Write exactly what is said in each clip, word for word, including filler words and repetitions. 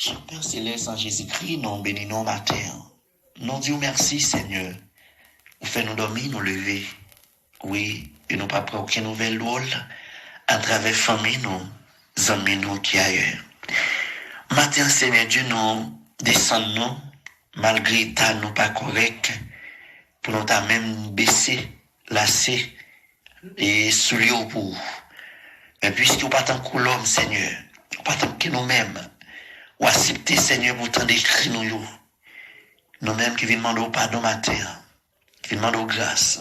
Pè Selès, an Jezikri, nou beni nou maten an. Nou di w mèsi, Senyè. Ou fè nou dòmi, nou leve. Wi, e nou pa pran okenn nouvèl dwòl atravè fanmi nou, zanmi nou ki ayè. Maten an, Senyè Dye, nou desann nou, malgre eta nou pa kòrèk, pou nou ta menm bese, lase, e soulye w pou ou. Men piske w pa tankou lòm, Senyè, w pa tankou nou menm, w aksepte, Senyè, pou w tande kri nou yo. Nou menm ki vin mande w padon maten an, ki vin mande w gras.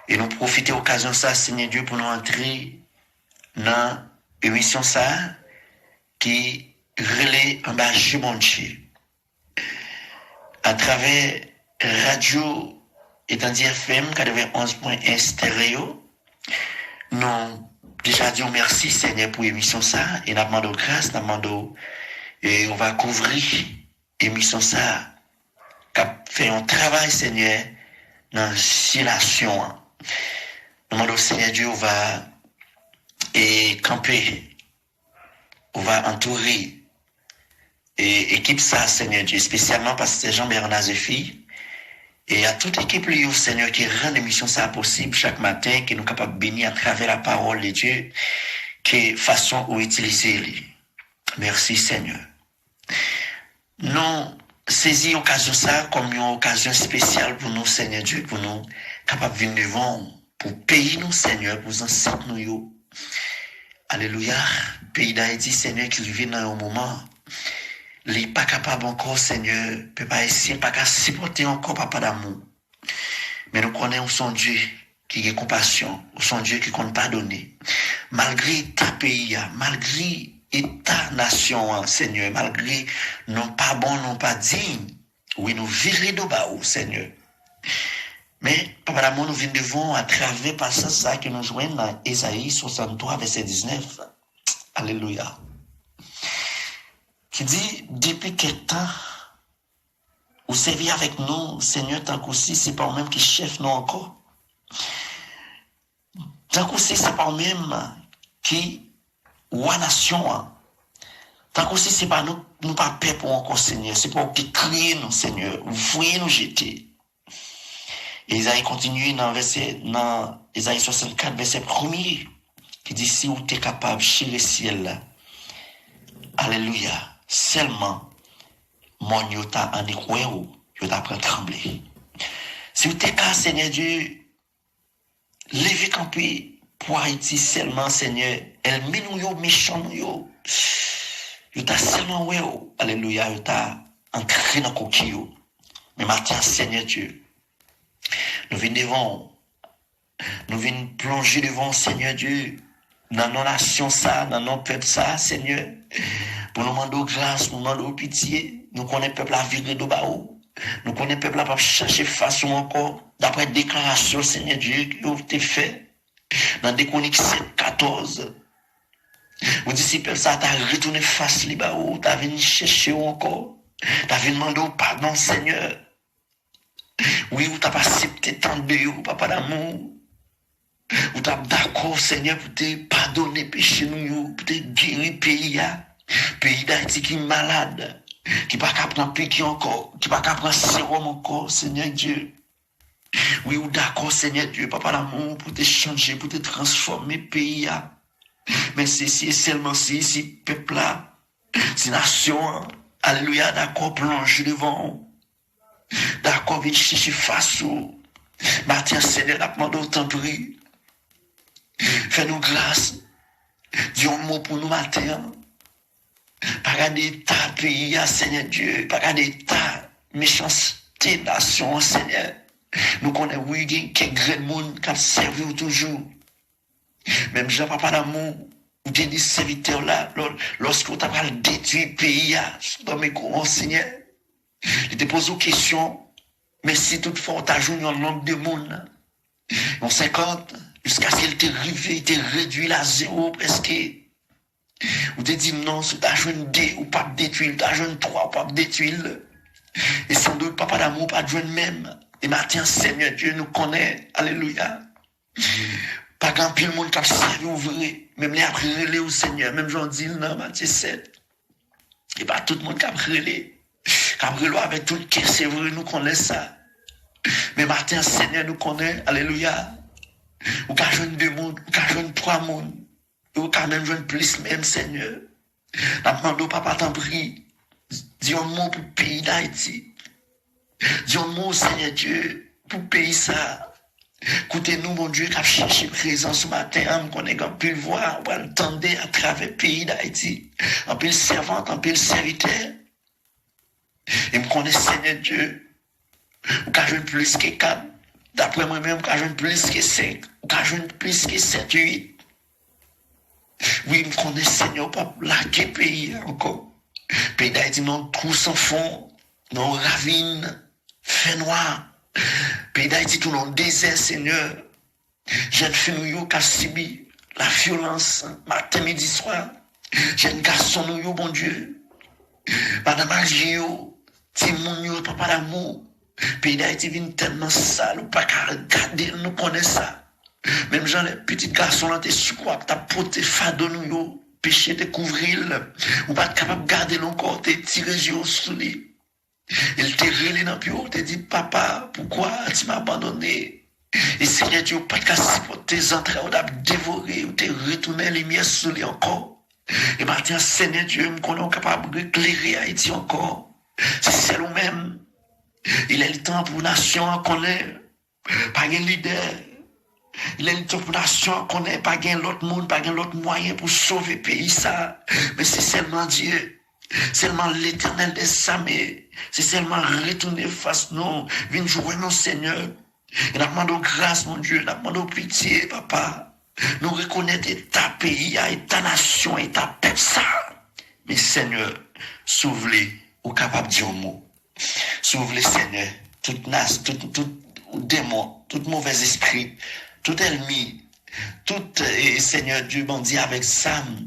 E nou pwofite okazyon sa, Senyè Dye, pou nou antre nan emisyon sa ki rele Anba Je Bondye. Atravè radyo Etandi F M katrevenonz pwen en Estéreo, nou deja di w mèsi, Senyè, pou emisyon sa, e n ap mande w gras, n ap mande w, e w va kouvri emisyon sa, k ap fè yon travay, Senyè, nan zye nasyon an. Nou mande w, Senyè Dye, w va, e, kanpe, w va antoure, e, ekip sa, Senyè Dye, espesyalman pastè Jean Bernard Zephy, e a tout ekip li yo, Senyè, ki rann emisyon sa posib chak maten, ke nou kapab beni atravè la parole de Dieu, ke fason ou itilize li. Mèsi, Senyè. Nou sezi okazyon sa a kòm yon okazyon espesyal pou nou, Senyè Dye, pou nou kapab vin devan w, pou peyi nou, Senyè, pou zansèt nou yo. Alelouya. Peyi Dayiti, Senyè, ki rive nan yon moman, li pa kapab ankò, Senyè, pèp ayisyen pa ka sipòte ankò, Papa damou. Men nou konnen ou se yon Dye ki gen konpasyon, ou se yon Dye ki konn padone. Malgre eta peyi a, malgre eta nasyon an, Senyè, malgre nou pa bon, nou pa diy, wi, nou vire do ba ou, Senyè. Men, Papa damou, nou vin devan w atravè pasaj sa ke nou jwenn nan Ezayi swasanntwa, vèsè diznèf. Alelouya. Ki di, depi kèk tan, ou sèvi avèk nou, Senyè, tankou si se pa ou menm ki chèf nou ankò. Tankou si se pa ou menm ki wa nasyon an. Tankou si se pa nou, nou pa pèp ou ankò, Senyè. Se pa ou ki kreye nou, Senyè. Ou voye nou jete. Ezayi kontinye nan vèsè, nan Ezayi swasannkat, vèsè premye, ki di, si w te kapab chire syèl la, alelouya, sèlman, mòn yo ta annik wè w, yo ta pran tranble. Si w te ka, Senyè Dye, leve kanpe pou Ayiti sèlman, Senyè, ènmi nou yo, mechan nou yo, yo ta sèlman wè w, alelouya, yo ta antre nan koki yo. Men maten an, Senyè Dye, nou vin devan w. Nou vin plonje devan w, Senyè Dye, nan non nasyon sa, nan non pèp sa, Senyè, pou nou mande w gras, pou nou mande w pitye. Nou konnen pèp la vire do ba ou. Nou konnen pèp la p ap chache fas ou ankò, daprè deklarasyon, Senyè Dye, ke w te fè nan de Kwonik sèt katòz. Ou di si pèp sa ta retounen fas li ba ou, ta vin chèche w ankò, ta vin mande w padon, Senyè. Wi, ou t ap aksepte tande yo, Papa damou. Ou t ap dakò, Senyè, pou te padone peche nou yo, pou te geri peyi a. Peyi Dayiti ki malad, ki pa ka pran piki ankò, ki pa ka pran sewòm ankò, Senyè Dye. Wi, ou dakò, Senyè Dye, Papa damou, pou te chanje, pou te transfòme peyi a. Men se si e sèlman si, si pèp la, si nasyon an, alelouya, dakò, plonje devan w. Dakò, vin chèche fas ou. Maten an, Senyè, n ap mande w, tanpri, fè nou gras. Di yon mo pou nou maten an. Pa gade eta peyi a, Senyè Dye. Pa gade eta mechanste nasyon an, Senyè. Nou konnen, wi, gen kèk grenn moun k ap sèvi w toujou. Menm jan, Papa damou, ou te di sèvitè w la, lò-, lòske w ta pral detwi peyi a, sou nan mikwo an, Senyè, li te poze w kesyon, men si toutfwa w ta jwenn yon nonb de moun, yon senkant, jiskaske l te rive, li te redwi l a zewo prèske. Ou te di non, si w ta jwenn de, ou p ap detwi l, w ta jwenn twa, ou p ap detwi l. E sandout, Papa damou, ou pa t jwenn menm. E maten an, Senyè Dye, nou konnen, alelouya, pa gen anpil moun k ap sèvi w vre, menm lè y ap rele w, Senyè, menm jan w di l nan Matye sèt. E pa tout moun k ap rele, k ap rele w avèk tout kè, se vre, nou konnen sa. Men maten an, Senyè, nou konnen, alelouya, ou ka jwenn de moun, ou ka jwenn twa moun, e ou ka menm jwenn plis menm, Senyè. N ap mande w, papa, tanpri, di yon mo pou peyi Dayiti. Di yon mo, Senyè Dye, pou peyi sa a. Koute nou, Bondye, k ap chèche prezans ou maten an. M konnen gen anpil vwa ou pral tande atravè peyi Dayiti. Anpil sèvant, anpil sèvitè. E m konnen, Senyè Dye, ou ka jwenn plis ke kat. Daprè mwen menm, ou ka jwenn plis ke senk. Ou ka jwenn plis ke sèt, uit. Wi, m konnen, Senyè, ou p ap lage peyi a ankò. Peyi Dayiti nan yon twou san fon, nan yon ravin, fè nwa. Peyi Dayiti tou nan yon dezè, Senyè. Jèn fi nou yo k ap sibi lavyolans maten, midi, swa. Jèn gason nou yo, Bondye. Madanm aje yo, timoun yo, papa damou. Peyi Dayiti vin tèlman sal, ou pa ka gade l, nou konnen sa. Menm jan lè pitit gason lan te sou kwak, t ap pote fado nou yo, peche te kouvri l. Ou pa t kapab gade l ankò, ou te tire je w sou li. E l te rele nan pye w, te di, "Papa, pourquoi tu m'as abandonné?" E Senyè Dye, ou pa t ka sipòte zantray ou t ap devore, ou te retounen limyè sou li ankò. E maten an, Senyè Dye, m konnen ou kapab reklere Ayiti ankò. Se sèl ou menm. Il est le temps pou nasyon an konnen pa gen lidè. Il est le temps pou nasyon an konnen pa gen lòt moun, pa gen lòt mwayen pou sove peyi sa. Men se sèlman Dye. Sèlman Letènèl dèzame. Se sèlman retounen fas nou, vin jwenn nou, Senyè. E n ap mande w gras, Bondye, n ap mande w pitye, papa. Nou rekonèt eta peyi a, eta nasyon, eta pèp sa. Men, Senyè, si w vle, ou kapab di yon mo. Si w vle, Senyè, tout nas, tout, tout demon, tout movèzespri, tout ènmi, tout, e, Senyè Dye, bandi avèk zam,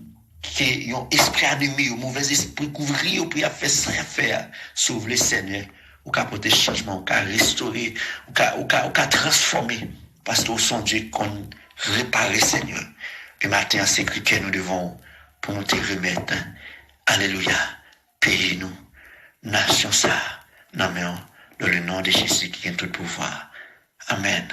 ke yon espri anime yo, movèzespri kouvri yo pou y ap fè sa y ap fè a. Si w vle, Senyè, ou ka pote chanjman, ou ka restore, ou ka, ou ka, ou ka transfòme. Paske ou se yon Dye ki konn repare, Senyè. E maten an, se kri kè nou devan w pou nou te remèt, alelouya, peyi nou, nasyon sa a, nan men w, dans le nom de Jésus ki gen tout pouvwa. Amèn.